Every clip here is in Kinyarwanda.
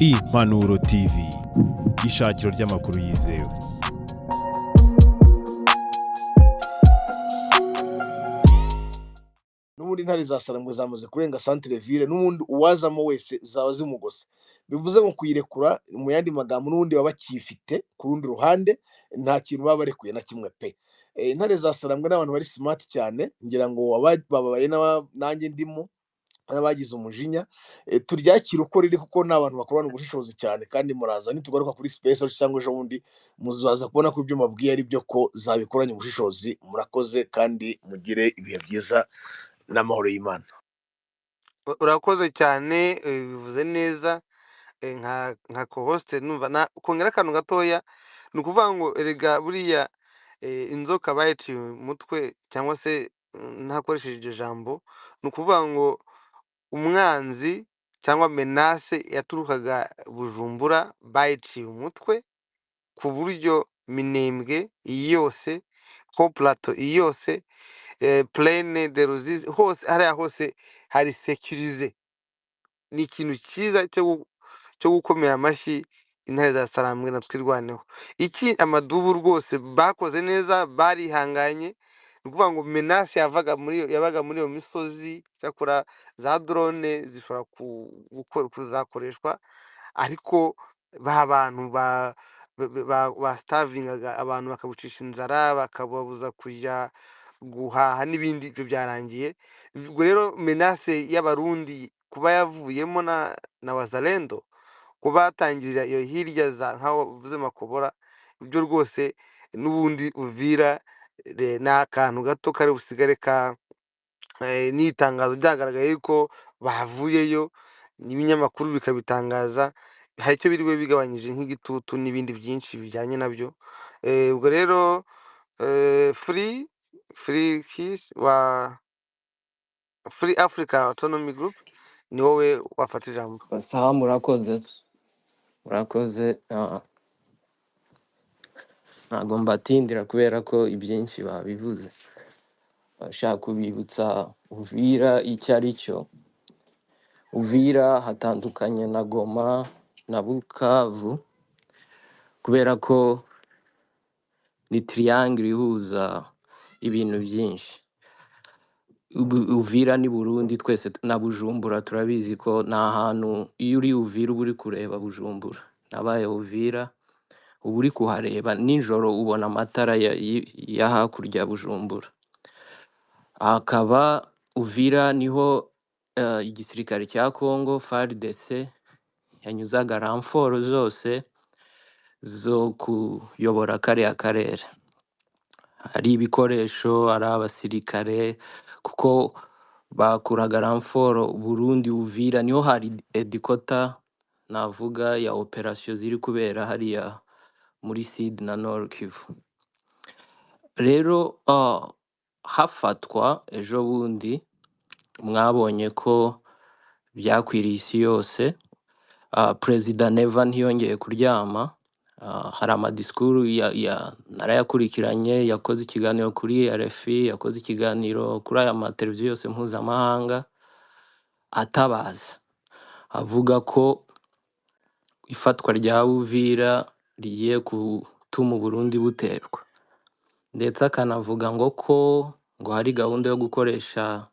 Impanuro TV, ishakiro ry'amakuru yizewe. N'ubundi intare za Sarambwe zamaze kurenga centre ville, n'ubundi uwazamo wese zaba zimugose. Bivuze ngo kuyirekura, mu yandi magambo, n'ubundi baba bakiyifite ku rundi ruhande, nta kintu baba barekuye na kimwe pe. Intare za Sarambwe n'abantu bari smart cyane, ngira ngo bababaye nanjye ndimo n'abagize umujinya. Turyakire uko riri, kuko ni abantu bakorana ubushishozi cyane, kandi muraza nitugaruka kuri space cyangwa ejo bundi muzaza kubona ko ibyo mbabwiye ari byo, ko zabikoranye ubushishozi. Murakoze kandi mugire ibihe byiza n'amahoro y'Imana. Urakoze cyane, bivuze neza. Nka co-host numva na kongera akantu gatoya, ni ukuvuga ngo erega buriya inzoka bayiciye umutwe, cyangwa se ntakoresheje iryo jambo, ni ukuvuga ngo umwanzi cyangwa menace yaturukaga Bujumbura bayiciye umutwe, ku buryo Minembwe yose, ho plateau yose, plaine de Ruzizi hose, hariya hose hari sécurisé. Ni ikintu cyiza cyo gukomera amashyi intare za Sarambwe na Twirwaneho. Iki amadubu rwose bakoze neza, barihanganye. Ni ukuvuga ngo menace yavaga muri yabaga muri iyo misozi, cyakora za drone zishobora kuzakoreshwa, ariko ba bantu ba starvingaga abantu, bakabucisha inzara, bakababuza kujya guhaha n'ibindi, ibyo byarangiye. Ubwo rero menace y'Abarundi kuba yavuyemo na Wazalendo, kuba batangirira iyo hirya za nkaho uvuze Makobora, ibyo rwose n'ubundi Uvira ni akantu gato kari busigare ka n'itangazo ryagaragaye yuko bavuyeyo, n'ibinyamakuru bikabitangaza, hari icyo biriwe bigabanyije nk'igitutu n'ibindi byinshi bijyanye nabyo. Ubwo rero Free Kiss wa Free Africa Autonomy Group, ni wowe wafata ijambo. Sawa, murakoze, murakoze. Ntabwo mbatindira kubera ko ibyinshi babivuze. Bashaka kubibutsa Uvira icyo ari cyo. Uvira hatandukanye na Goma na Bukavu, kubera ko ni triangle ihuza ibintu byinshi. Uvira ni Burundi twese na Bujumbura turabizi ko ni ahantu iyo uri Uvira uba uri kureba Bujumbura. Nabaye Uvira, uba uri kuhareba nijoro, ubona amatara ya hakurya ya Bujumbura. Hakaba Uvira niho igisirikare cya Congo FARDC yanyuzaga renfort zose zo kuyobora kariya karere, hari ibikoresho, ari abasirikare, kuko bakuraga renfort Burundi. Uvira niho hari headquarter navuga ya operation ziri kubera hariya muri Sud na Nord Kivu. Rero hafatwa ejo bundi, mwabonye ko byakwiriye isi yose. Perezida Neva ntiyongeye kuryama. Hari amadisikuru ya narayakurikiranye, yakoze ikiganiro kuri RFI, yakoze ikiganiro kuri aya mateleviziyo yose mpuzamahanga, atabaza avuga ko ifatwa rya Uvira rigiye gutuma Uburundi buterwa, ndetse akanavuga ngo ko ngo hari gahunda yo gukoresha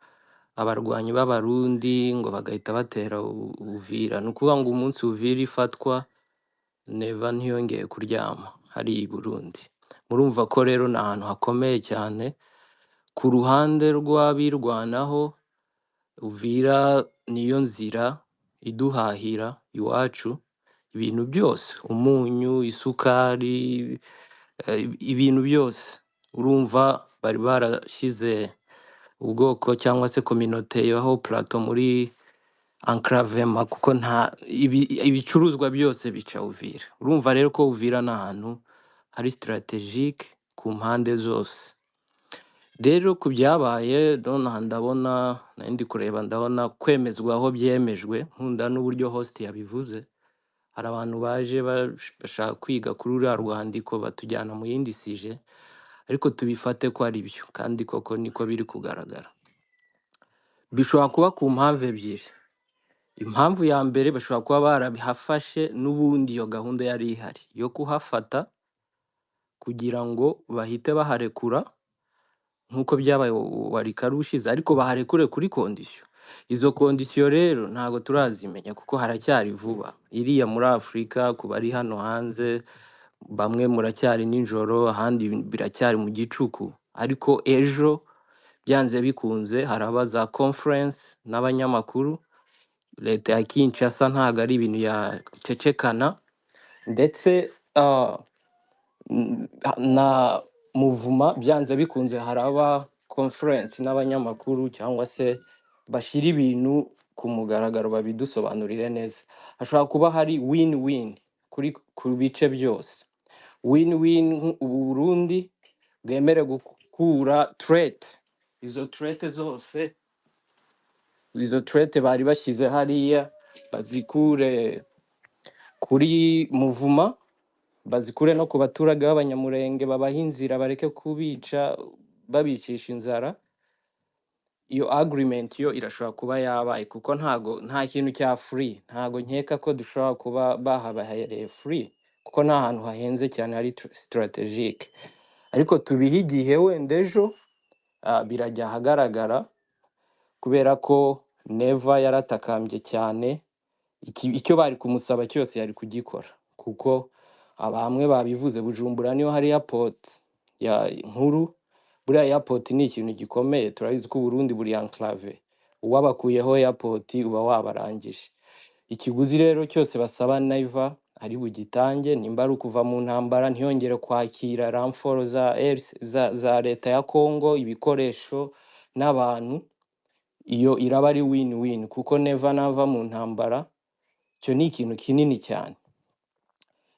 abarwanyi b'Abarundi ngo bagahita batera Uvira. Ni ukuvuga ngo umunsi Uvira ifatwa, Neva ntiyongeye kuryama hariya i Burundi. Murumva ko rero ni ahantu hakomeye cyane ku ruhande rw'abirwanaho. Uvira niyo nzira iduhahira iwacu ibintu byose, umunyu, isukari, ibintu byose. Urumva bari barashyize ubwoko cyangwa se communauté yaho plateau muri enclavement, kuko nta ibicuruzwa byose bica Uvira. Urumva rero ko Uvira ni ahantu hari stratégique ku mpande zose. Rero ku byabaye nonaha, ndabona nari ndi kureba, ndabona kwemezwa aho byemejwe. Nkunda n'uburyo host yabivuze. Hari abantu baje bashaka kwiga kuri ruriya rwandiko, batujyana mu yindi sujet, ariko tubifate ko ari byo, kandi koko niko biri kugaragara. Bishobora kuba ku mpamvu ebyiri. Impamvu ya mbere, bashobora kuba barabihafashe n'ubundi iyo gahunda yari ihari yo kuhafata kugira ngo bahite baharekura nk'uko byabaye Walikale ushize, ariko baharekure kuri condition. Izo condition rero ntabwo turazimenya kuko haracyari vuba. Iriya muri Afurika, ku bari hano hanze, bamwe muracyari nijoro, ahandi biracyari mu gicuku, ariko ejo byanze bikunze haraba za conference n'abanyamakuru. Leta ya Kinshasa ntabwo ari ibintu yacecekana, ndetse na muvuma byanze bikunze haraba conference n'abanyamakuru, cyangwa se bashyira ibintu ku mugaragaro babidusobanurire neza. Hashobora kuba hari win-win kuri ku bice byose. Win-win, ubu Burundi bwemere gukura threat, izo threat zose, izo threat bari bashyize hariya bazikure kuri muvuma, bazikure no ku baturage b'Abanyamurenge, babahe inzira, bareke kubica babicisha inzara. Iyo agreement yo irashobora kuba yabaye, kuko ntago nta kintu cya free, ntago nkeka ko dushobora kuba bahabahereye free, kuko nta hantu hahenze cyane hari strategique. Ariko tubihe igihe, wenda ejo birajya ahagaragara, kubera ko Neva yaratakambye cyane. Icyo bari kumusaba cyose yari kugikora, kuko bamwe babivuze, Bujumbura niyo hari airport ya nkuru. Buriya airport ni ikintu gikomeye, turabizi ko Burundi buri enclave, uwabakuyeho airport uba wabarangije. Ikiguzi rero cyose basaba Neva ari bugitange, nimba ari ukuva mu ntambara ntiyongere kwakira renfort za, za leta ya Congo, ibikoresho n'abantu, iyo iraba ari win-win, kuko Neva nava mu ntambara icyo ni ikintu kinini cyane.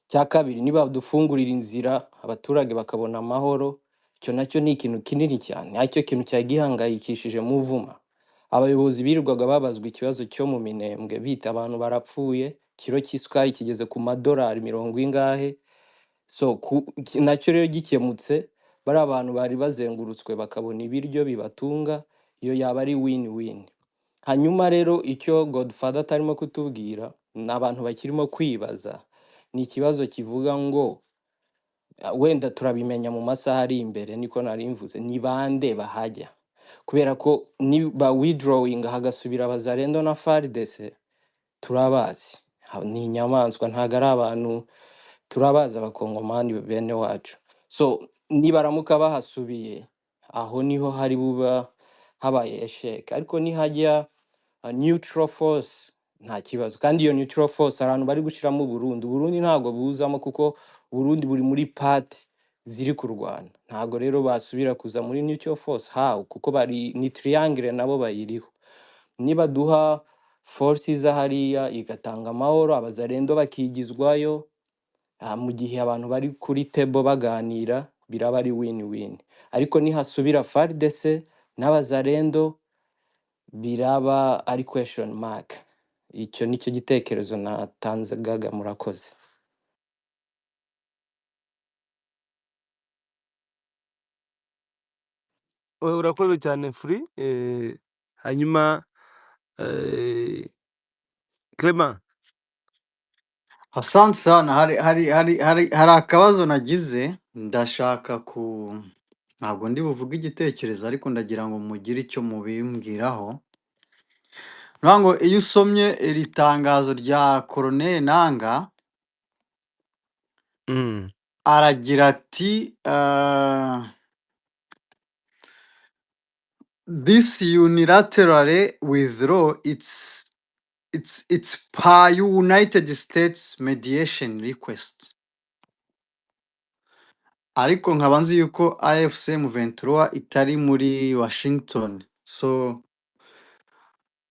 Cya kabiri, niba dufungurira inzira abaturage bakabona amahoro, icyo nacyo ni ikintu kinini cyane, aricyo kintu cyari gihangayikishije muvuma. Abayobozi birirwaga babazwa ikibazo cyo mu Minembwe, bita abantu barapfuye, kiro cy'isukari kigeze ku madolari mirongo ingahe. So nacyo rero gikemutse, bari abantu bari bazengurutswe bakabona ibiryo bibatunga, iyo yaba ari win-win. Hanyuma rero icyo Godfather atarimo kutubwira, ni abantu bakirimo kwibaza, ni ikibazo kivuga ngo wenda turabimenya mu masaha ari imbere, niko nari mvuze, ni bande bahajya, kubera ko niba withdrawing hagasubira Abazalendo na FARDC, turabazi ni inyamaswa, ntago ari abantu, turabazi Abakongomani bene wacu. So nibaramuka bahasubiye, aho niho hari buba habaye esheke. Ariko nihajya neutral force nta kibazo. Kandi iyo neutral force hari abantu bari gushiramo Burundi. Burundi ntabwo buzamo, kuko Burundi buri muri part ziri kurwana. Ntabwo rero basubira kuza muri neutral force how, kuko bari ni triangle nabo bayiriho. Niba duha force iza hariya igatanga amahoro, Abazalendo bakigizwayo, mu gihe abantu bari kuri table baganira, biraba ari win-win. Ariko nihasubira FARDC n'Abazalendo biraba ari question mark. Icyo nicyo gitekerezo natanze gaga, murakoze. Urakoze cyane Free. Hanyuma Clement. Asante sana. Hari akabazo nagize, ndashaka ku ntabwo ndi buvuge igitekerezo, ariko ndagira ngo mugire icyo mubimbwiraho. Nukuvuga ngo iyo usomye iri tangazo rya Colonel Nanga, aragira ati this unilaterally withdraw it's per United States mediation request. Ariko nkaba nzi yuko AFC M23 itari muri Washington, so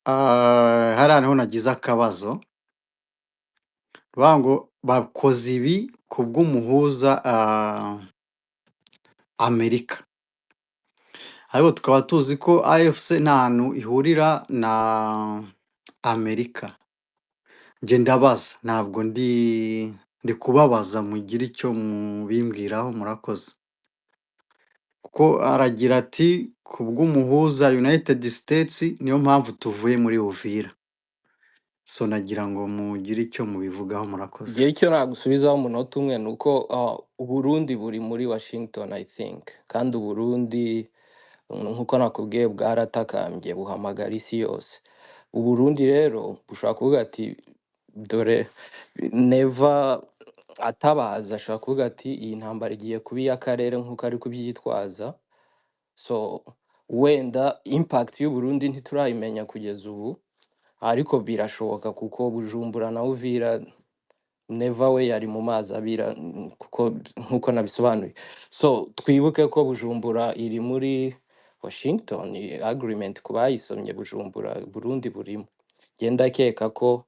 hariya niho nagize akabazo. Bavuga ngo bakoze ibi kubw'umuhuza Amerika, ariko tukaba tuzi ko AFC nta hantu ihurira na Amerika. Njye ndabaza, ntabwo ndi kubabaza, mugire icyo mubimbwiraho, murakoze. Kuko aragira ati kubw'umuhuza United States niyo mpamvu tuvuye muri Uvira. So nagira ngo mugire icyo mubivugaho, murakoze. Igihe icyo nagusubizaho umunota umwe ni uko Uburundi buri muri Washington, I think, kandi Uburundi, nk'uko nakubwiye, bwaratakambye, buhamagara isi yose. Uburundi rero bushobora kuvuga ati dore Neva atabaza, ashobora kuvuga ati iyi ntambara igiye kuba iy'akarere nk'uko ari kubyitwaza. So wenda impact y'Uburundi ntiturayimenya kugeza ubu, ariko birashoboka kuko Bujumbura na Uvira, Neva we yari mu mazi abira, kuko nk'uko nabisobanuye. So twibuke ko Bujumbura iri muri Washington Agreement, ku bayisomye, Bujumbura Burundi burimo. Genda ndakeka ko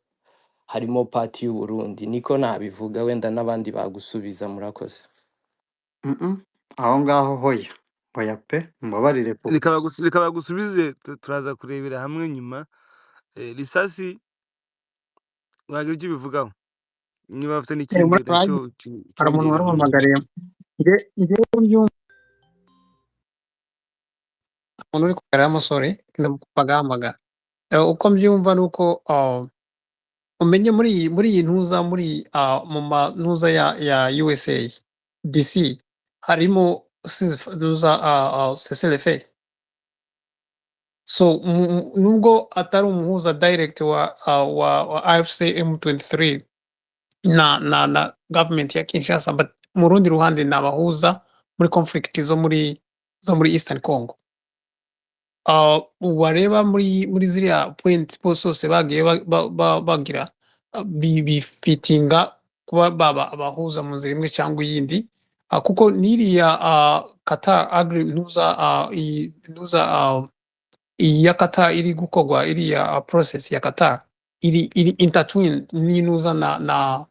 harimo part y'Uburundi, niko nabivuga, wenda n'abandi bagusubiza. Murakoze. Aho ngaho hoya, hoya pe, mbabarire pe. Reka bagusubize, turaza kurebera hamwe nyuma. Risasi, wagira icyo ubivugaho niba bafite n'ikindi Muri nacyo hari umuntu cyongeraho. Warumpamagariye njye mbyumva umuntu uri kugaramo, sorry, bagahamagara. Uko mbyumva ni uko umenye muri iyi ntuza, muri mu mantuza ya USA DC harimo ntuza CCLF. So nubwo atari umuhuza direct wa AFC M23 na government ya Kinshasa, but mu rundi ruhande ni abahuza muri conflict zo muri Eastern Congo. Wareba muri ziriya point bose bose bagiye bagira bifitinga kuba baba abahuza mu nzira imwe cyangwa iyindi, kuko n'iriya Qatar agri ntuza iyi ntuza iyi ya Qatar iri gukorwa, iriya process ya Qatar iri intertwined n'inuza na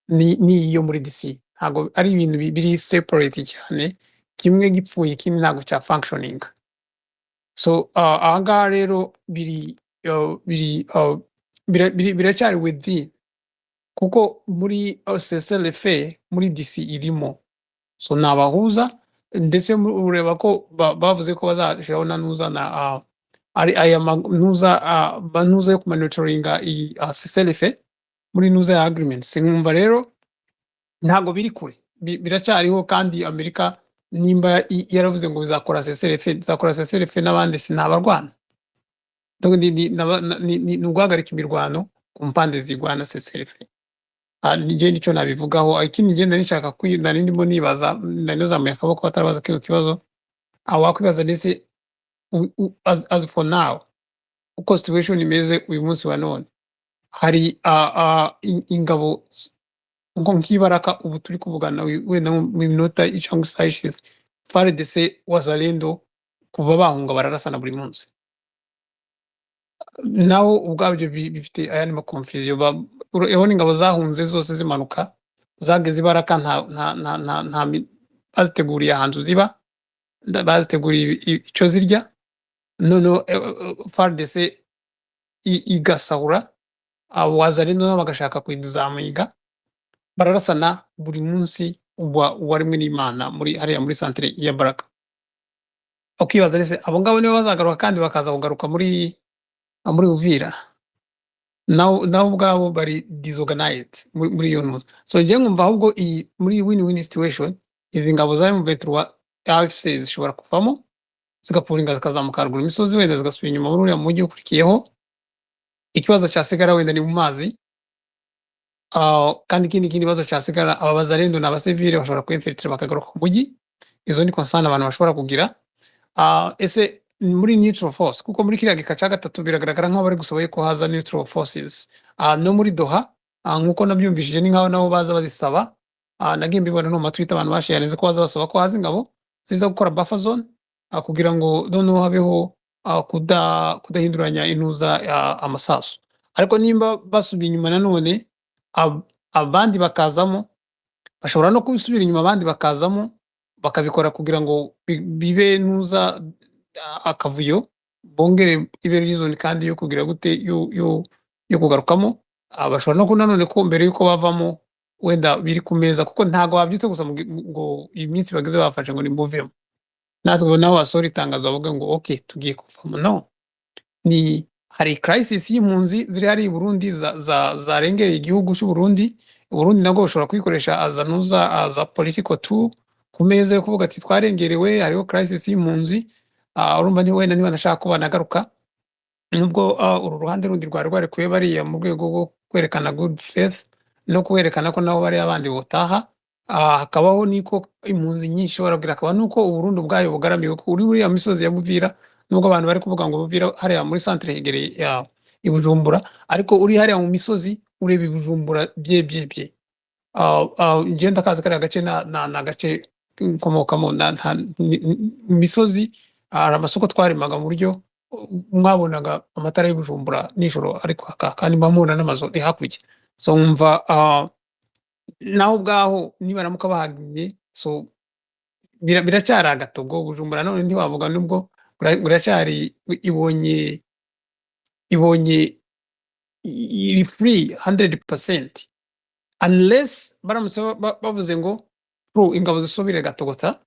n'iyo muri DC. Ntabwo ari ibintu biri separate cyane, kimwe gipfuye ikindi ntabwo cya functioning. So ahangaha rero biri biracyari within, kuko muri CCLF muri DC irimo. So ni abahuza, ndetse ureba ko bavuze ko bazashyiraho na nuza na ari aya nuza banuza yo kumonitoringa iyi CCLF muri nuza ya agreement. Sinkumva rero, ntabwo biri kure, biracyariho. Kandi Amerika nimba yaravuze ngo bizakora CCLF, bizakora CCLF n'abandi sinabarwana. Donc ni uguhagarika imirwano ku mpande zirwana CCLF. Njye nicyo nabivugaho. Ikindi ngenda nishaka nari ndimo nibaza, nari nazamuye akaboko batarabaza kino kibazo. Wakwibaza ndetse as for now, uko situation imeze uyu munsi wa none, hari ingabo nko nk'ibaraka ubu turi kuvugana, wenda mu minota cyangwa isaha ishize, FARDC, Wazalendo kuva bahunga bararasana buri munsi. Naho ubwabyo bifite ayandi ma confusion. Urabona ingabo zahunze zose zimanuka zageze ibaraka, nta baziteguriye ahantu ziba, baziteguriye icyo zirya. Noneho FARDC igasahura, abo Wazalendo nabo bagashaka kuyizamuyiga, bararasana buri munsi uwarimwe n'Imana muri hariya muri centre ya Baraka. Ukibaza rese abo ngabo nibo bazagaruka kandi bakaza kugaruka muri Uvira, nabo ubwabo bari disorganized muri iyo ntuza. So njye nkumva ahubwo iyi muri win win situation, izi ngabo za M23 AFC zishobora kuvamo zigapuringa, zikazamuka haruguru imisozi, wenda zigasubira inyuma muri uriya mujyi ukurikiyeho. Ikibazo cyasigara wenda ni mu mazi. Kandi ikindi kibazo cyasigara, aba Bazalendo ni abasivile, bashobora kwinfiltra bakagaruka ku mujyi. Izo ni concern abantu bashobora kugira. Ese muri neutral force, kuko muri kiriya gika cya gatatu biragaragara nk'aho bari gusaba yuko haza neutral forces, no muri Doha, nk'uko nabyumvishije, ni nk'aho nabo baza bazisaba. Nagiye mbibona no mu matwita abantu basharinze ko baza basaba ko haza ingabo ziza gukora buffer zone, kugira ngo noneho habeho kudahinduranya intuza amasasu. Ariko nimba basubiye inyuma nanone abandi bakazamo, bashobora no kubisubira inyuma abandi bakazamo, bakabikora kugira ngo bibe ntuza akavuyo, bongere ibe reason kandi yo kugira gute yo kugarukamo. Bashobora no nanone ko mbere yuko bavamo wenda biri ku meza, kuko ntago wabyutse gusa ngo iyi minsi bageze bafashe ngo nimuvemo, natwe nabo basohora itangazo bavuga ngo ok, tugiye kuvamo. No ni Hari crisis y'impunzi ziri hariya i Burundi zarengereye igihugu cy'u Burundi. Uburundi nabwo bushobora kuyikoresha aza nuza aza political tool ku meza yo kuvuga ati twarengerewe, hariho crisis y'impunzi. Urumva ni wenda niba nashaka kuba nagaruka, nubwo uru ruhande rundi rwari rwarekuye bariya mu rwego rwo kwerekana good faith no kwerekana ko nabo bariya bandi botaha. Hakabaho niko impunzi nyinshi ishobora kugira, hakaba nuko Uburundi ubwayo bugaramiwe ko uri muri ya misozi ya Buvira, nubwo abantu bari kuvuga ngo Buvira hariya muri centre hegereye ya i Bujumbura, ariko uri hariya mu misozi ureba i Bujumbura bye bye bye. Njye ndakazi kariya gace na gace nkomokamo na misozi, hari amasoko twarimaga mu buryo mwabonaga amatara y'Ibujumbura nijoro ariko kandi mba mubona n'amazu ari hakurya. So nkumva naho ubwaho nibaramuka bahagiye, so biracyari agatogo. Bujumbura none ntiwavuga nubwo buracyari ibonye iri free 100% unless baramutse bavuze ngo pro ingabo zisubire gatogota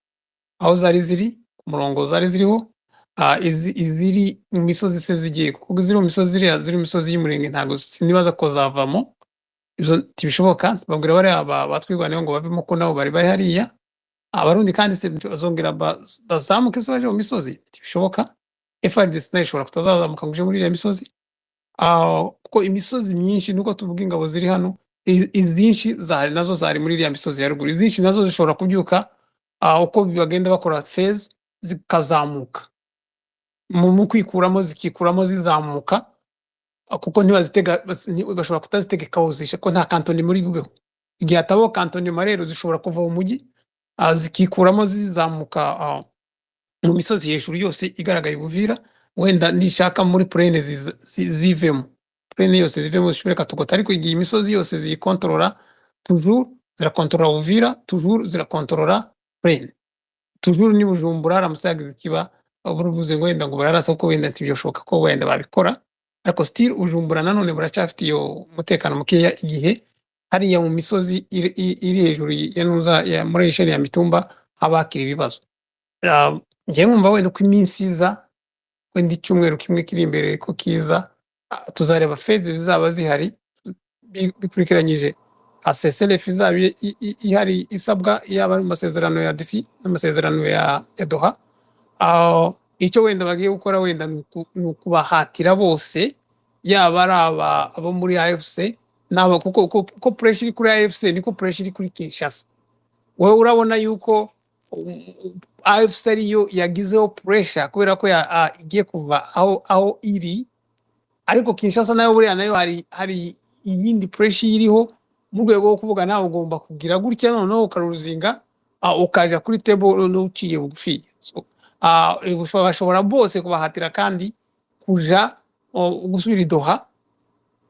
aho zari ziri ku murongo zari ziriho. Iziri mu misozi se zigiye, kuko iziri mu misozi ziriya ziri mu misozi y'Umurenge ntabwo sinibaza ko zavamo, ibyo ntibishoboka. Babwira bariya batwirwaneho ngo bavemo ko nabo bari bari hariya. Abarundi kandi se bazongera bazamuke se baje mu misozi? Ntibishoboka. FARDC nayo ishobora kutazazamuka ngo ije muri iriya misozi. Kuko imisozi myinshi nuko tuvuga ingabo ziri hano, izinshi zahari nazo zari muri iriya misozi ya ruguru, izinshi nazo zishobora kubyuka uko bagenda bakora phase zikazamuka mu kwikuramo, zikikuramo zizamuka, kuko ntibazitega, bashobora kutazitegeka zishe ko nta cantonnement muri bubeho. Igihe hatabaho cantonnement rero zishobora kuva mu mujyi, zikikuramo zizamuka mu misozi hejuru yose igaragaye Buvira, wenda nishaka muri plaine zivemo, plaine yose zivemo zishobore Katogota. Ariko igihe imisozi yose ziyikontorora, toujours zirakontorora Buvira, toujours zirakontorora plaine, toujours ni Bujumbura haramutse hagize ikiba buruvuze ngo wenda ngo bararasa, kuko wenda ntibyoshoboka ko wenda babikora, ariko still Bujumbura nanone buracyafite iyo umutekano mukeya igihe hariya mu misozi iri hejuru ya nuza ya muri échelle ya Mitumba haba hakiri ibibazo. Njyewe nkumva wenda uko iminsi iza, wenda icyumweru kimwe kiri imbere ko kiza, tuzareba phase zizaba zihari bikurikiranyije cessez-le-feu izaba ihari isabwa, yaba ari mu masezerano ya DC n'amasezerano ya Doha. Icyo wenda bagiye gukora wenda ni ukubahatira bose, yaba ari aba abo muri AFC n'aba, kuko ko pressure iri kuri AFC niko pressure iri kuri Kinshasa. Wowe urabona yuko AFC ariyo yagizeho pressure kubera ko igiye kuva aho iri, ariko Kinshasa nayo buriya nayo hari iyindi pressure iriho mu rwego rwo kuvuga nawe ugomba kugira gutya noneho ukaruzinga, ukaja kuri table noneho uciye bugufi. So, bashobora bose kubahatira kandi kuja gusubira i Doha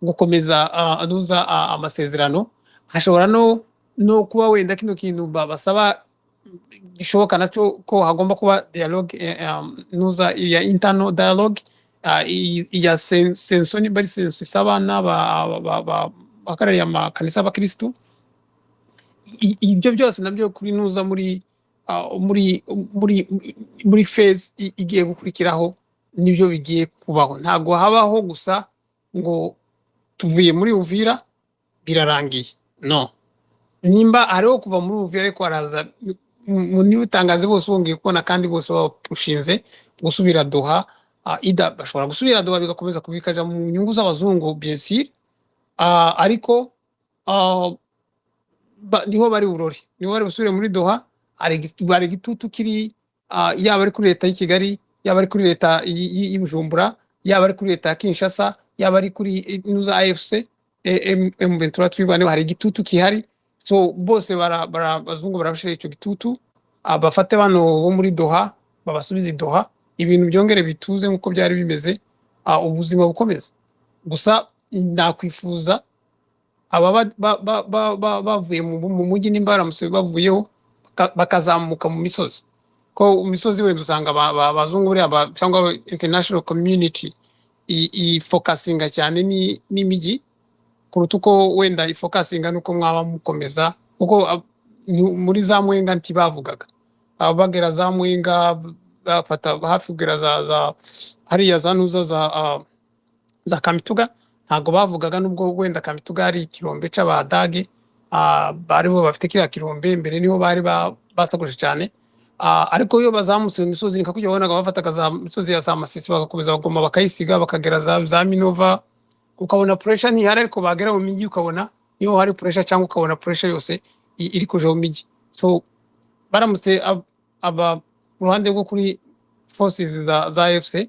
gukomeza anuza amasezerano. Hashobora no kuba wenda kino kintu basaba gishoboka naco ko hagomba kuba dialogue, nuza ya internal dialogue, iya CENCO, niba ari CENCO isaba n'aba bahagarariye amakanisa y'abakirisitu. Ibyo byose nabyo kuri nuza muri phase igiye gukurikiraho nibyo bigiye kubaho. Ntabwo habaho gusa ngo tuvuye muri Uvira birarangiye, no nimba hariho kuva muri Uvira, ariko haraza ntibitangaze bose wongeye kubona kandi bose bapushinze gusubira Doha. Ida bashobora gusubira Doha bigakomeza kubikaja mu nyungu z'abazungu, bien sûr, ariko niho bari burore, niho bari busubire muri Doha. Hari igitutu kiri, yaba ari kuri leta y'i Kigali, yaba ari kuri leta y'i Bujumbura, yaba ari kuri leta ya Kinshasa, yaba ari kuri nuza AFC M23 twirwaneho, hari igitutu kihari. So bose abazungu barabashira icyo gitutu, bafate bano bo muri Doha babasubize i Doha, ibintu byongere bituze nk'uko byari bimeze, ubuzima bukomeza. Gusa nakwifuza aba bavuye mu mujyi, nimba baramutse bavuyeho bakazamuka mu misozi, ko mu misozi wenda usanga abazungu buriya cyangwa international community ifokasinga cyane n'imijyi kuruta uko wenda ifokasinga nuko mwaba mukomeza, kuko muri za Mwenga ntibavugaga. Aba bagera za Mwenga bafata hafi kugera za hariya za nuza za Za Kamituga ntabwo bavugaga, nubwo wenda Kamituga ari ikirombe c'Abadage, bari bo bafite kiriya kirombe mbere, niho bari basakuje cyane. Ariko iyo bazamutse mu misozi, nka kujya wabonaga bafataga za misozi ya za Masisi, bagakomeza bagoma bakayisiga, bakagera za Minova, ukabona pressure ntihari, ariko bagera mu mijyi ukabona niho hari pressure, cyangwa ukabona pressure yose iri kuja mu mijyi. So baramutse aba ruhande rwo kuri forces za AFC,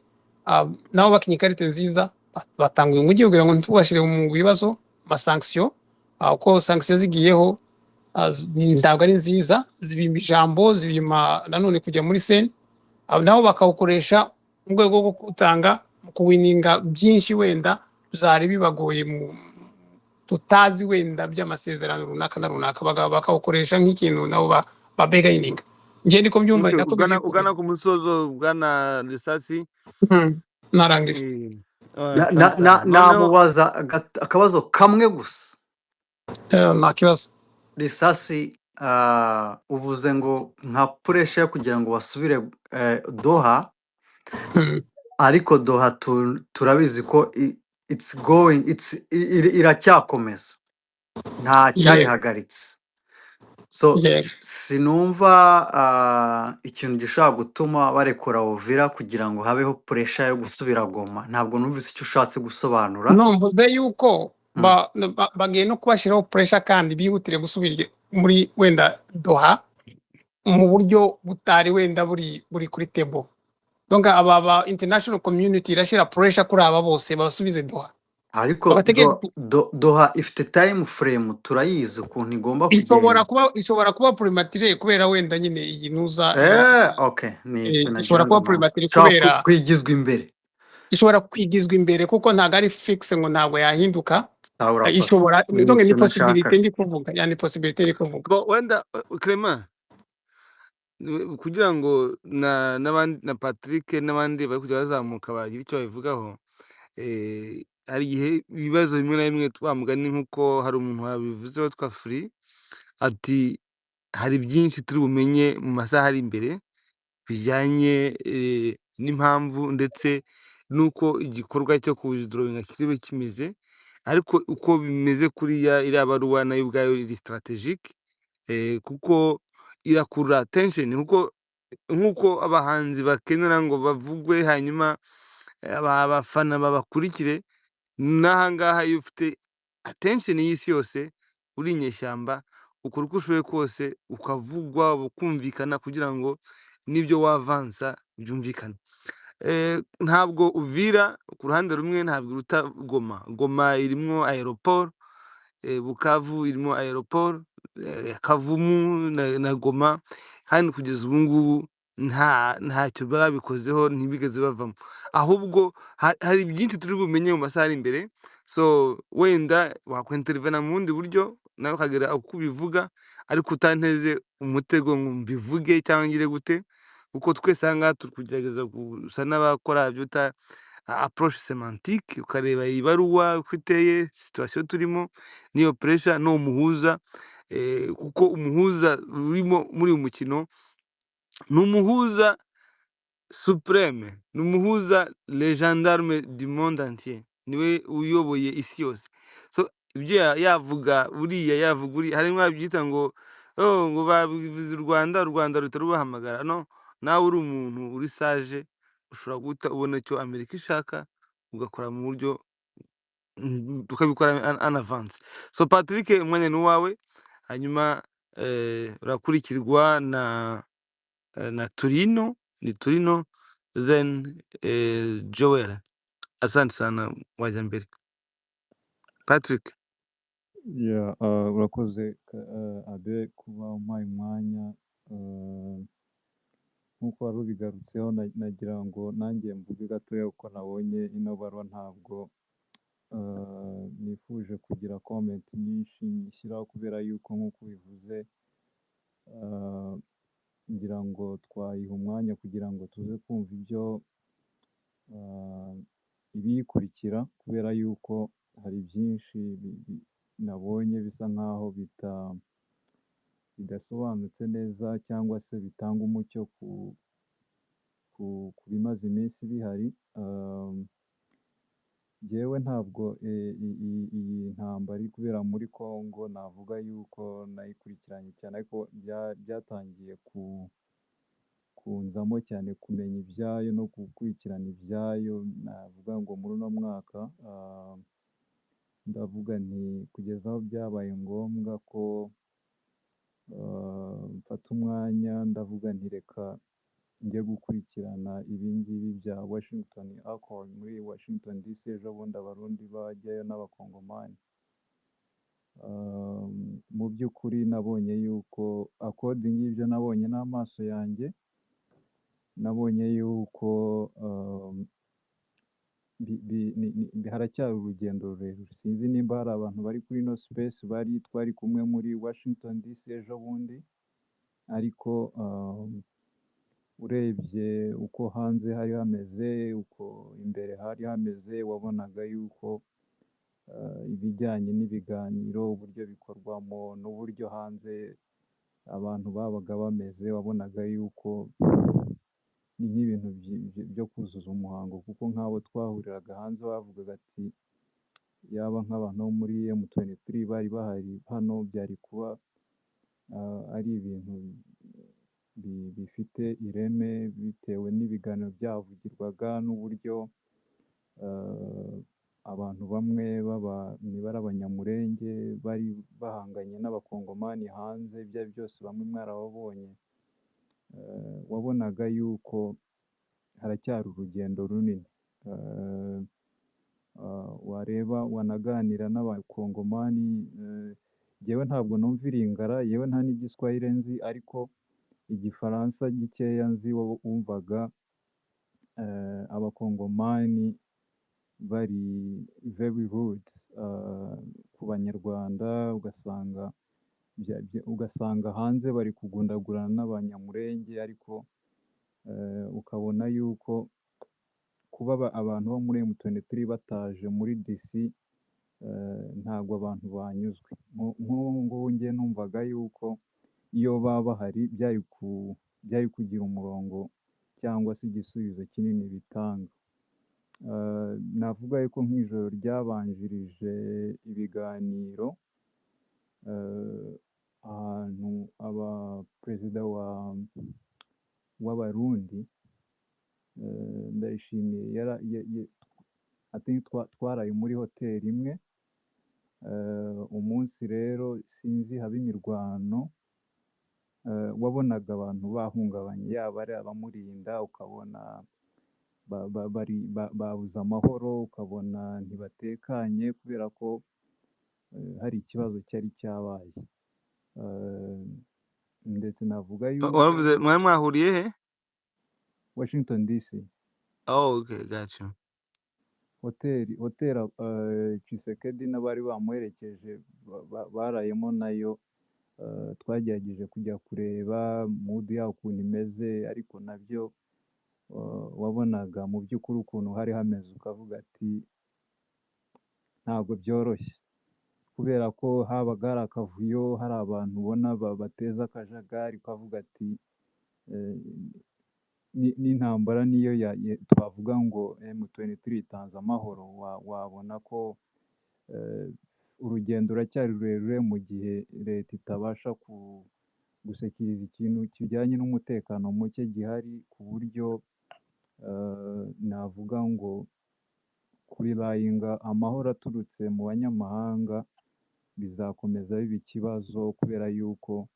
nabo bakinye ikarite nziza, batanga uyu mujyi kugira ngo ntitubashire mu bibazo ma sanction, uko sanction zigiyeho, ntabwo ari nziza, zibima ijambo, zibima nanone kujya muri scene, nabo bakawukoresha mu rwego rwo gutanga, mu kuwininga byinshi wenda byari bibagoye mu tutazi wenda by'amasezerano runaka na runaka, bakawukoresha nk'ikintu nabo babegayininga. Njye niko mbyumva, ni Okay, nako ugana bigiye ugana kugenda. ku musozo, bwana Risasi. Narangije. Na, na, Asante na, sana. Noneho namubaza akabazo kamwe gusa. Nta kibazo. Risasi, uvuze ngo nka pressure yo kugira ngo basubire Doha, ariko Doha turabizi ko it's going, it's iracyakomeza, nta cyayihagaritse. So sinumva ikintu gishobora gutuma barekura Uvira kugira ngo habeho pressure yo gusubira Goma. Ntabwo numvise icyo ushatse gusobanura. No, mvuze yuko bagiye no kubashyiraho pressure kandi bihutire gusubira muri wenda Doha mu buryo butari wenda buri kuri table. Donc aba ba international community irashyira pressure kuri aba bose babasubize Doha. Ariko babategeke. Doha ifite time frame, turayizi ukuntu igomba Ishobora kugenda. kuba, ishobora kuba prématuré kubera wenda nyine iyi nuza Okay, ni icyo nagira ishobora ngo kuba numve. prématuré Ishobora kubera kwigizwa imbere. Ishobora kwigizwa imbere kuko ntabwo ari fixe ngo ntabwo yahinduka. Sawa, urakoze. Ishobora, Ni donc ni icyo possibilité nashakaga. ndi kuvuga, yani possibilité ndi kuvuga. Bo wenda Clement, kugira ngo na n'abandi na Patrick n'abandi bari kujya bazamuka bagira icyo babivugaho, hari igihe ibibazo bimwe na bimwe, wa mugani nk'uko hari umuntu wabivuzeho witwa Free, ati hari byinshi turi bumenye mu masaha ari imbere bijyanye n'impamvu ndetse n'uko igikorwa cyo kuwithdrawinga kiribe kimeze. Ariko uko bimeze kuriya, iriya baruwa nayo ubwayo iri stratégique, kuko irakurura attention, kuko nk'uko abahanzi bakenera ngo bavugwe, hanyuma abafana babakurikire, n'ahangaha iyo ufite attention y'isi yose uri inyeshyamba, ukora uko ushoboye kose ukavugwa, ukumvikana, kugira ngo n'ibyo wavansa byumvikane. Ntabwo Uvira ku ruhande rumwe ntabwo iruta Goma. Goma irimwo aéroport, Bukavu irimo aéroport, Kavumu na Goma, kandi kugeza ubu ngubu ntacyo babikozeho, ntibigeze bavamo. Ahubwo hari byinshi turi bumenye mu masaha ari imbere. So wenda wakwintervena mu bundi buryo nawe ukagira uko ubivuga, ariko utanteze umutego ngo mbivuge cyangwa ngire gute, kuko twese aha ngaha turi kugerageza gusa n'abakora ibyo bita approche sémantique, ukareba iyi baruwa uko iteye, situation turimo n'iyo pressure n'uwo muhuza, kuko umuhuza urimo muri uyu mukino ni umuhuza suprême, ni umuhuza, le gendarme du monde entier, niwe uyoboye isi yose. So ibyo yavuga buriya, yavuga uriya, harimo ababyita ngo oh, ngo babivuze u Rwanda, u Rwanda ruhita rubahamagara. No nawe uri umuntu uri sage, ushobora guhita ubona icyo Amerika ishaka, ugakora mu buryo ukabikora en avance. So Patrick, umwanya ni uwawe, hanyuma urakurikirwa na Turino, ni Turino, then Joel. Asante sana, wajya mbere Patrick. Yeah, urakoze Abe kuba umpaye umwanya. Nk'uko wari ubigarutseho, nagira ngo nanjye mvuge gatoya kuko nabonye ino baruwa, ntabwo nifuje kugira comment nyinshi nyishyiraho kubera yuko nk'uko ubivuze, ngira ngo twayiha umwanya kugira ngo tuze kumva ibyo ibiyikurikira, kubera yuko hari byinshi nabonye bisa nkaho bidasobanutse neza cyangwa se bitanga umucyo ku bimaze iminsi bihari. Njyewe Jyewe ntabwo iyi ntambara iri kubera muri Congo navuga yuko nayikurikiranye cyane, ariko byatangiye kunzamo cyane kumenya ibyayo no gukurikirana ibyayo, navuga ngo muri uno mwaka, ndavuga nti kugeza aho byabaye ngombwa ko mfata umwanya, ndavuga nti reka njye gukurikirana ibingibi bya Washington Accord muri Washington DC ejo bundi Abarundi bajyayo n'Abakongomani. Mu by'ukuri nabonye yuko according y'ibyo nabonye n'amaso yanjye, nabonye yuko haracyari urugendo rurerure. Sinzi nimba hari abantu bari kuri ino space bari twari kumwe muri Washington DC ejo bundi, ariko urebye uko hanze hari hameze, uko imbere hari hameze, wabonaga yuko ibijyanye n'ibiganiro, uburyo bikorwamo n'uburyo hanze abantu babaga bameze, wabonaga yuko ni nk'ibintu byo kuzuza umuhango, kuko nk'abo twahuriraga hanze bavugaga ati yaba nk'abantu bo muri M23 bari bahari hano, byari kuba ari ibintu bifite ireme, bitewe n'ibiganiro byavugirwaga n'uburyo abantu bamwe baba niba ari Abanyamurenge bari bahanganye n'Abakongomani hanze, ibyo ari byo byose bamwe mwarababonye, wabonaga yuko haracyari urugendo runini. Wareba wanaganira n'Abakongomani, jyewe ntabwo numva Ilingala, yewe nta n'Igiswahili nzi, ariko Igifaransa gikeya nzi wumvaga Abakongomani bari very rude ku Banyarwanda, ugasanga hanze bari kugundagurana n'Abanyamurenge, ariko ukabona yuko kuba abantu bo muri M23 bataje muri DC, ntabwo abantu banyuzwe. Nk'ubu ngubu njye numvaga yuko iyo baba bahari byari kugira umurongo cyangwa se igisubizo kinini bitanga. Navuga yuko nk'ijoro ryabanjirije ibiganiro, ahantu aba perezida w'Abarundi, Ndayishimiye, I think twaraye muri hoteli imwe. Umunsi rero sinzi haba imirwano, wabonaga abantu bahungabanye, yaba ari abamurinda, ukabona babuze amahoro, ukabona ntibatekanye kubera ko hari ikibazo cyari cyabaye. Ndetse navuga yuko Waravuze mwari mwahuriye he? Washington DC. Oh, okay, got you. Hoteli Tshisekedi n'abari bamuherekeje barayemo nayo, twagerageje kujya kureba mood yaho ukuntu imeze, ariko nabyo wabonaga mu by'ukuri ukuntu hari hameze, ukavuga ati ntabwo byoroshye, kubera ko habaga hari akavuyo, hari abantu ubona bateza akajagari, ukavuga ati n'intambara niyo twavuga ngo M23 itanze amahoro, wabona ko urugendo ruracyari rurerure mu gihe leta itabasha gusekiriza ikintu kijyanye n'umutekano muke gihari, ku buryo navuga ngo kurirayinga amahoro aturutse mu banyamahanga bizakomeza biba ikibazo, kubera yuko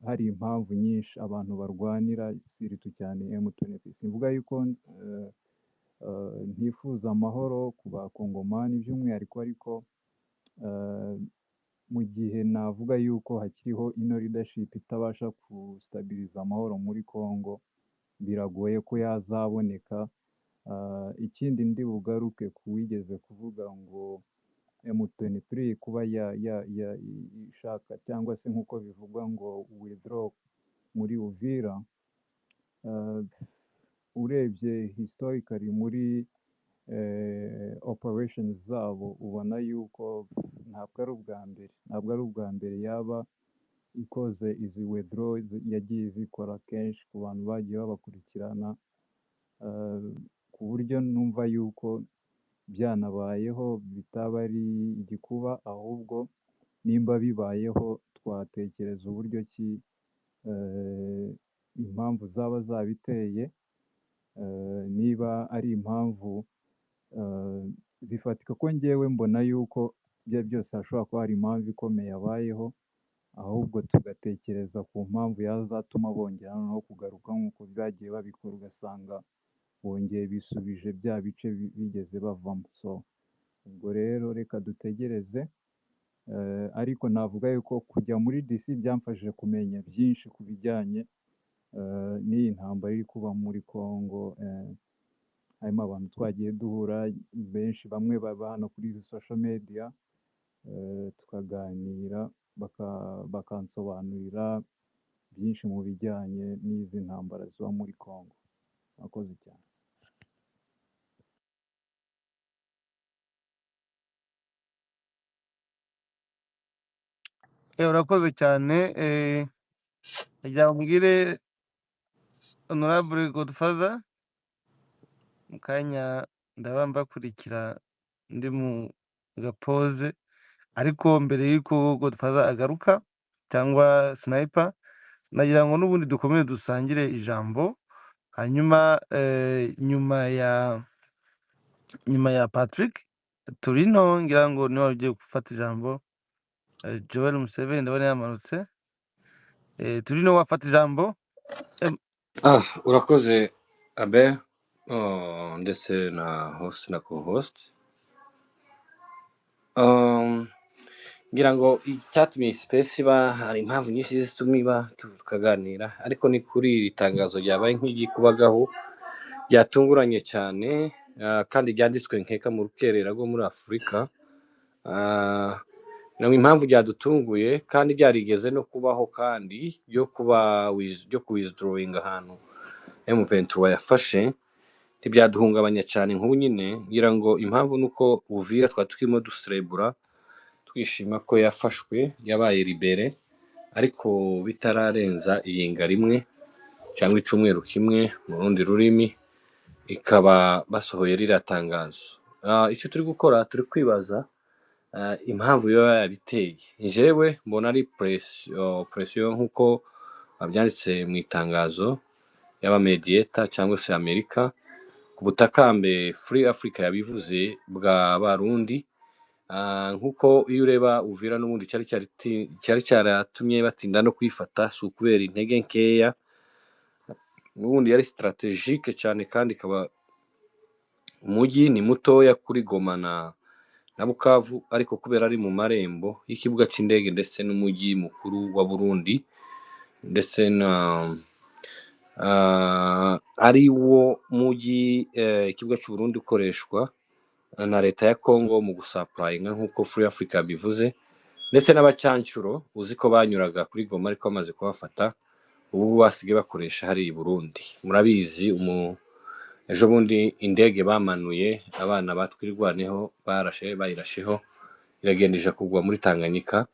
hari impamvu nyinshi abantu barwanira, surtout cyane M23. Simvuga yuko ntifuza amahoro ku Bakongomani by'umwihariko, ariko mu gihe navuga yuko hakiriho ino leadership itabasha gustabiriza amahoro muri Congo, biragoye ko yazaboneka. Ikindi ndi bugaruke ku wigeze kuvuga ngo M23 kuba ya ishaka cyangwa se nk'uko bivugwa ngo withdraw muri Uvira, urebye historically muri operations zabo, ubona yuko ntabwo ari ubwa mbere yaba ikoze izi withdraw, yagiye izikora kenshi ku bantu bagiye babakurikirana, ku buryo numva yuko Byanabayeho bitaba ari igikuba, ahubwo nimba bibayeho twatekereza uburyo ki impamvu zaba zabiteye, niba ari impamvu zifatika, ko njyewe mbona yuko ibyo byose hashobora kuba hari impamvu ikomeye yabayeho, ahubwo tugatekereza ku mpamvu yazatuma bongera noneho kugaruka nk'uko bagiye babikora, ugasanga bongeye bisubije bya bice bigeze bavamo. So ubwo rero reka dutegereze, ariko navuga yuko kujya muri DC byamfashije kumenya byinshi ku bijyanye n'iyi ntambara iri kuba muri Congo. Harimo abantu twagiye duhura benshi, bamwe baba hano kuri izi social media, tukaganira, bakansobanurira byinshi mu bijyanye n'izi ntambara ziba muri Congo. Murakoze cyane. Urakoze cyane. Nagira ngo mbwire Honorable Godfather mu kanya ndaba mbakurikira ndi mu gapoze, ariko mbere y'uko Godfather agaruka cyangwa Sniper, nagira ngo n'ubundi dukomeze dusangire ijambo, hanyuma nyuma ya Patrick Turino, ngira ngo niwe ugiye gufata ijambo. Joel Museveni ndabona yamanutse. Turino, wafata ijambo. Urakoze Abe, oh, ndetse na host na co-host. Ngira ngo icyatumye iyi space iba, hari impamvu nyinshi zituma iba tukaganira, ariko ni kuri iri tangazo ryabaye nk'igikubagaho ryatunguranye cyane, kandi ryanditswe nkeka mu rukerera rwo muri Afurika. Ngira ngo impamvu ryadutunguye kandi ryarigeze no kubaho, kandi ryo kuba ryo kuwithdrawing ahantu M23 yafashe, ntibyaduhungabanya cyane nk'ubu nyine. Ngira ngo impamvu ni uko Uvira twari turimo duserebura twishima ko yafashwe, yabaye libere, ariko bitararenza iyinga rimwe cyangwa icumweru kimwe mu rundi rurimi, ikaba basohoye ririya tangazo. Icyo turi gukora, turi kwibaza impamvu yoba yabiteye. Njyewe mbona ari presiyo nk'uko byanditse mu itangazo y'abamediyeta cyangwa se Amerika ku butakambe Free Africa yabivuze bwa Barundi. Nk'uko iyo ureba Uvira n'ubundi cyari cyaratumye batinda no kuyifata, si ukubera intege nkeya, n'ubundi yari strategique cyane, kandi ikaba umujyi ni mutoya kuri Goma na Bukavu, ariko kubera ari mu marembo y'ikibuga cy'indege ndetse n'umujyi mukuru wa Burundi, ndetse na ari wo mujyi, ikibuga cy'u Burundi ukoreshwa na leta ya Congo mu gusapurayinga nk'uko Free Africa yabivuze, ndetse n'abacancuro uzi ko banyuraga kuri Goma ariko bamaze kuhafata, ubu basigaye bakoresha hari i Burundi. Murabizi, ejo bundi indege bamanuye abana batwirwaneho barashe bayirasheho iragenda ija kugwa muri Tanganyika,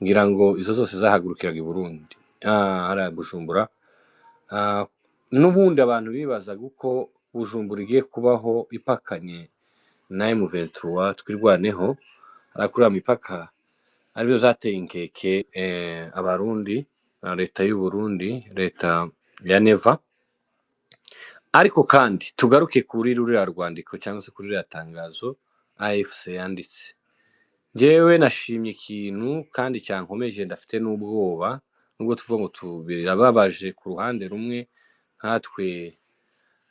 ngira ngo izo zose zahagurukiraga i Burundi, hariya Bujumbura. N'ubundi abantu bibazaga uko Bujumbura igiye kubaho ipakanye na M23 twirwaneho hariya kuri ya mipaka, aribyo zateye inkeke abarundi na leta y'u Burundi, leta ya Neva. Ariko kandi tugaruke kuri ruriya rwandiko cyangwa se kuri ruriya tangazo AFC yanditse. Njyewe nashimye ikintu kandi cyankomeje, ndafite n'ubwoba, nubwo tuvuga ngo birababaje ku ruhande rumwe nkatwe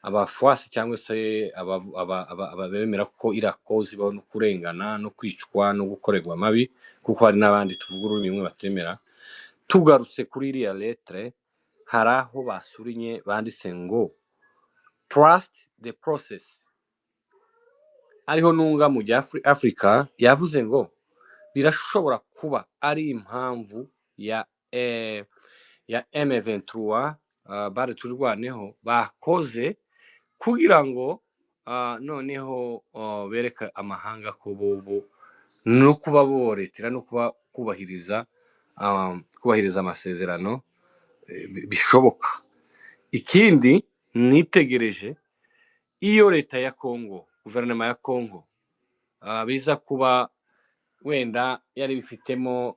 abafuasi cyangwa se abemera ko irakoze ibaho no kurengana no kwicwa no gukorerwa amabi, kuko hari n'abandi tuvuga ururimi rumwe batemera. Tugarutse kuri iriya lettre, hari aho basurinye banditse ngo trust the process, ariho nunga mu bya Africa yavuze ngo birashobora kuba ari impamvu ya M23 bari turwaneho bakoze kugira ngo noneho bereke amahanga ko bobo no kuba boretera no kuba kubahiriza amasezerano bishoboka. Ikindi nitegereje, iyo leta ya Congo, guverinoma ya Congo biza kuba wenda yari bifitemo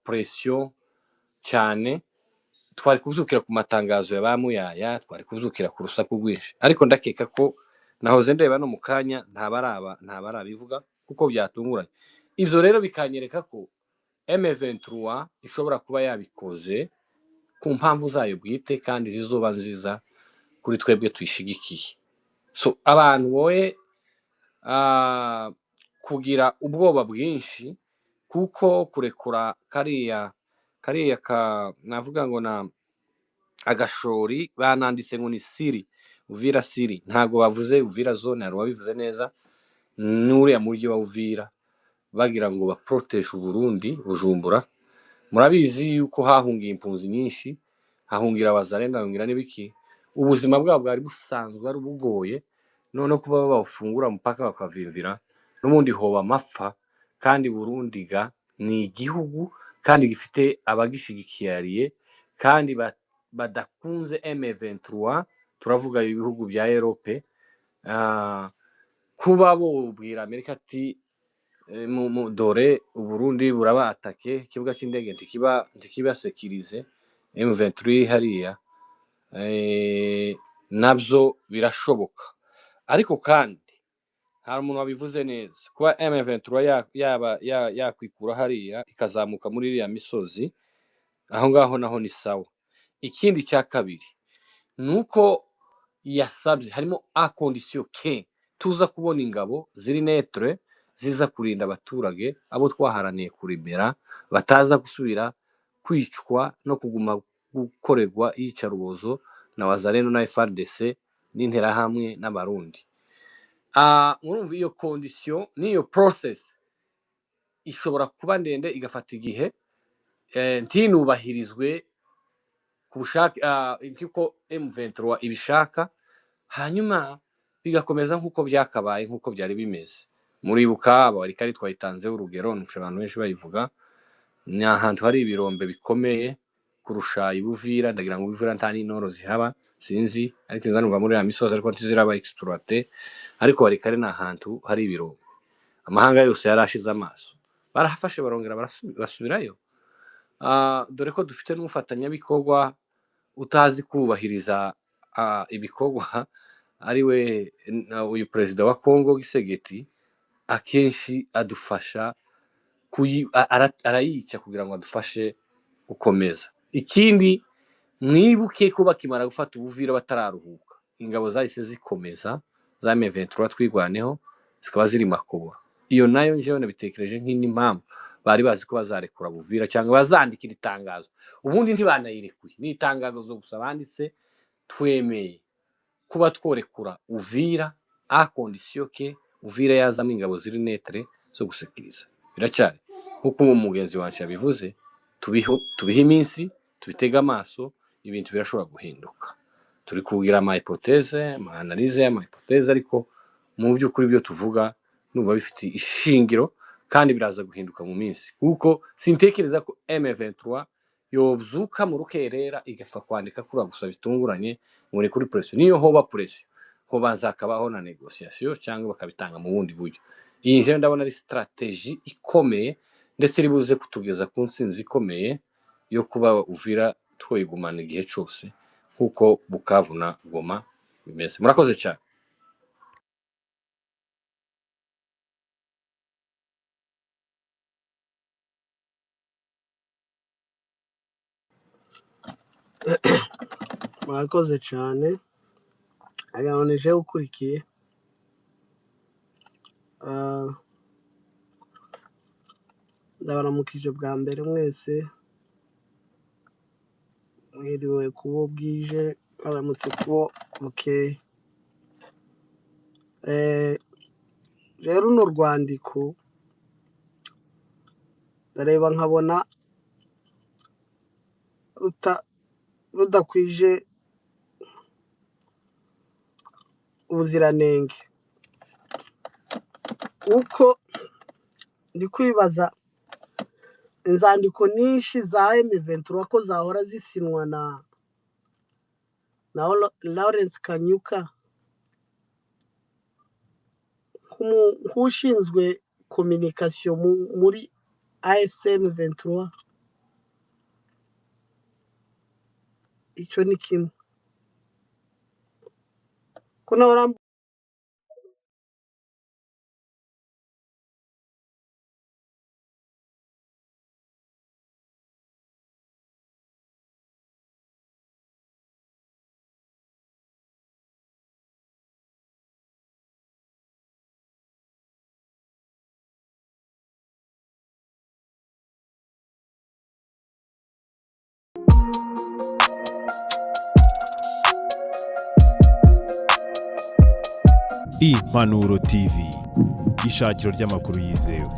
presiyo cyane, twari kubyukira ku matangazo ya ba Muyaya, twari kubyukira ku rusaku rwinshi. Ariko ndakeka ko nahoze ndeba no mu kanya ntabarabivuga kuko byatunguranye. Ibyo rero bikanyereka ko M23 ishobora kuba yabikoze ku mpamvu zayo bwite kandi zizoba nziza kuri twebwe tuyishigikiye. So abantu boye kugira ubwoba bwinshi, kuko kurekura kariya ka navuga ngo na agashori bananditse ngo ni siri Uvira siri, ntabwo bavuze Uvira zone, hari uwabivuze neza n'uriya mujyi wa Uvira bagira ngo baproteje Uburundi Bujumbura. Murabizi yuko hahungiye impunzi nyinshi, hahungira abazarenda, hahungira n'ibiki. Ubuzima bwabo bwari busanzwe ari bugoye, none kuba bawufungura umupaka bakavimvira n'ubundi hoba amapfa. Kandi Burundi ga ni igihugu kandi gifite abagishigikiye kandi badakunze M23, turavuga ibihugu bya Europe, kuba bobwira Amerika ati dore Uburundi buraba atake, ikibuga cy'indege ntikibasekirize M23 hariya, nabyo birashoboka. Ariko kandi hari umuntu wabivuze neza, kuba M23 yaba yakwikura hariya ikazamuka muri iriya misozi aho ngaho naho ni sawa. Ikindi cya kabiri nuko yasabye harimo a condition ke tuza kubona ingabo ziri netre ziza kurinda abaturage abo twaharaniye kuribera bataza gusubira kwicwa no kuguma gukorerwa iyicarubozo na Wazalendo na FARDC n'interahamwe n'abarundi. Murumva iyo condition n'iyo process ishobora kuba ndende igafata igihe, ntinubahirizwe ku bushake, nk'uko M23 ibishaka, hanyuma bigakomeza nk'uko byakabaye, nk'uko byari bimeze. Muribuka abarikari twayitanzeho urugero, nufasha abantu benshi bayivuga, ni ahantu hari ibirombe bikomeye kurusha Ibuvira. Ndagira ngo Ibuvira nta n'intoro zihaba, sinzi, ariko nzanumva muri ya misozi ariko ntiziraba exploité. Ariko Warikare ni ahantu hari ibirombe, amahanga yose yarashize amaso, barahafashe barongera basubirayo. Dore ko dufite n'umufatanyabikorwa utazi kubahiriza ibikorwa, ari we uyu perezida wa Congo Gisegeti, akenshi adufasha arayica kugira ngo adufashe gukomeza. Ikindi mwibuke ko bakimara gufata Ubuvira batararuhuka, ingabo zahise zikomeza za M23 twigwaneho zikaba ziri Makobora. Iyo nayo njyewe nabitekereje nk'indi mpamvu bari bazi ko bazarekura Buvira cyangwa bazandikira itangazo, ubundi ntibanayirekuye, ni itangazo gusa banditse twemeye kuba tworekura Uvira a condition ke Uvira yazamo ingabo ziri netre zo gusekiriza. Biracyari nkuko umugenzi wanje yabivuze, tubihe iminsi, tubitege amaso, ibintu birashobora guhinduka. Turi kugira ama hypothèse, ama analyse, ama hypothèse, ariko mu by'ukuri byo tuvuga numva bifite ishingiro kandi biraza guhinduka mu minsi, kuko sintekereza ko M23 yobyuka mu rukerera igapfa kwandika kuri gusa bitunguranye ngo ni kuri pression. Niyo hoba pression hobanza hakabaho na negotiation cyangwa bakabitanga mu bundi buryo. Iyi nje ndabona ari strategie ikomeye ndetse ribuze kutugeza ku ntsinzi ikomeye yo kuba Uvira twigumana igihe cyose nkuko Bukavu na Goma bimeze. Murakoze cyane. Murakoze cyane, agabanije ukurikiye. Ndabaramukije bwa mbere mwese, mwiriwe kubo bwije, mwaramutse kubo bukeye. Rero runo rwandiko ndareba nkabona rudakwije ubuziranenge, uko ndi kwibaza inzandiko nyinshi za M23 ko zahora zisinwa na Lawrence Kanyuka nk'ushinzwe communication muri AFC M23? Icyo ni kimwe ko nawe Impanuro TV, ishakiro ry'amakuru yizewe.